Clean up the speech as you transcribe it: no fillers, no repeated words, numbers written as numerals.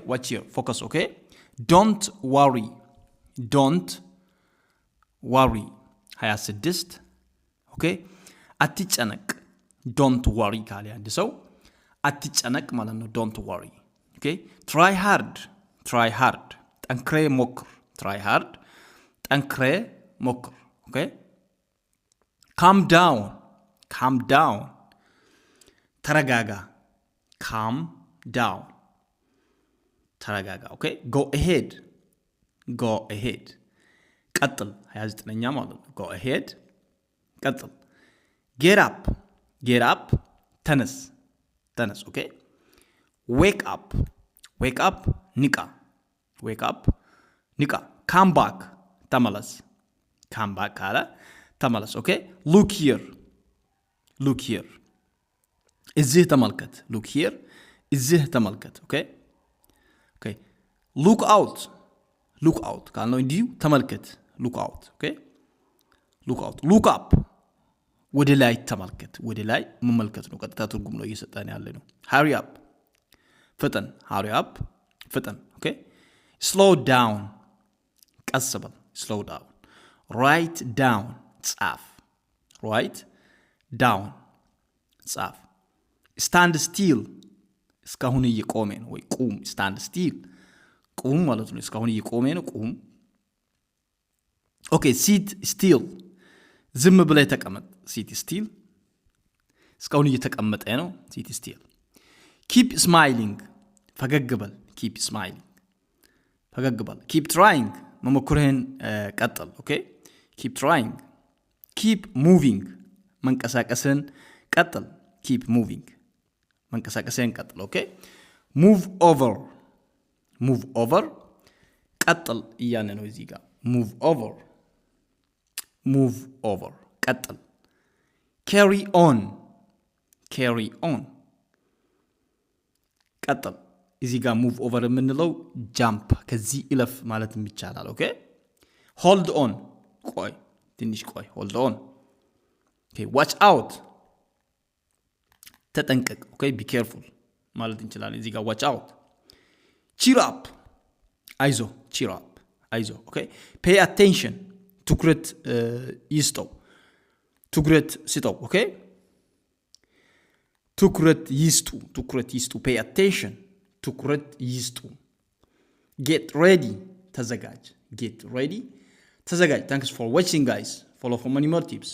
Watch here, focus, okay? Don't worry, don't worry. 26, okay፣ አትጨነቅ። Don't worry ካለ አንድ ሰው አትጨነቅ ማለት ነው። Don't worry, okay። Try hard, try hard፣ ጠንክረህ ሞክር። Try hard፣ ጠንክረህ ሞክር። Okay። Calm down, calm down፣ ተረጋጋ። Calm down፣ ተረጋጋ። Okay። Go ahead, go ahead፣ ቀጥል። 29ኛ ማለት ነው። Go ahead፣ ቀጥል። Get up, get up፣ ተነስ፣ ተነስ። Okay። Wake up, wake up፣ ንቃ። Wake up፣ ንቃ። Come back፣ ተመለስ። Come back ካለ ተመለስ። Okay። Look here, look here፣ እዚህ ተመልከት። Look here፣ እዚህ ተመልከት። Okay። Look out, look out ካልነው እንዲሁ ተመልከት። Look out, okay። Look out። Look up፣ ወደ ላይ ተመልከት። ወደ ላይ መመልከት ነው። ቀጥታ ትርጉም ነው እየሰጠን ያለ ነው። Hurry up፣ ፍጠን። Hurry up፣ ፍጠን። Okay። Slow down፣ ቀስ በል። Slow down። Write down፣ ጻፍ። Write down፣ ጻፍ። Stand still፣ እስካሁን እየቆመ ነው ወይ ቁም። Stand still፣ ቁም ማለት ነው። እስካሁን እየቆመ ነው፣ ቁም። Okay። Sit still፣ ዝም ብለህ ተቀመጥ። Sit still፣ እስካሁን እየተቀመጠ ነው። Sit still። Keep smiling፣ ፈገግ በል። Keep smiling፣ ፈገግ በል። Keep trying፣ መሞከርህን ቀጥል። Okay፣ keep trying። Keep moving፣ መንቀሳቀስን ቀጥል። Keep moving፣ መንቀሳቀስን ቀጥል። Okay። Move over, move over፣ ቀጥል እያለ ነው እዚህ ጋር። Move over, move over፣ ቀጥል። Carry on, carry on፣ ቀጥል። እዚህ ጋር move over የምንለው jump፣ ከዚህ እለፍ ማለትም ይቻላል። Okay። Hold on፣ ቆይ፣ ትንሽ ቆይ። Hold on። Watch out፣ ተጠንቀቅ። Okay፣ be careful ማለት እንችላለን። እዚህ ጋር watch out። Cheer up፣ አይዞህ። Cheer up፣ አይዞህ። Okay። Pay attention፣ ትኩረት ይስጠው፣ ትኩረት ስጠው። Okay፣ ትኩረት ይስጡ፣ ትኩረት ይስጡ። Pay attention፣ ትኩረት ይስጡ። Get ready፣ ተዘጋጅ። Get ready፣ ተዘጋጅ። Thanks for watching, guys. Follow for many more tips.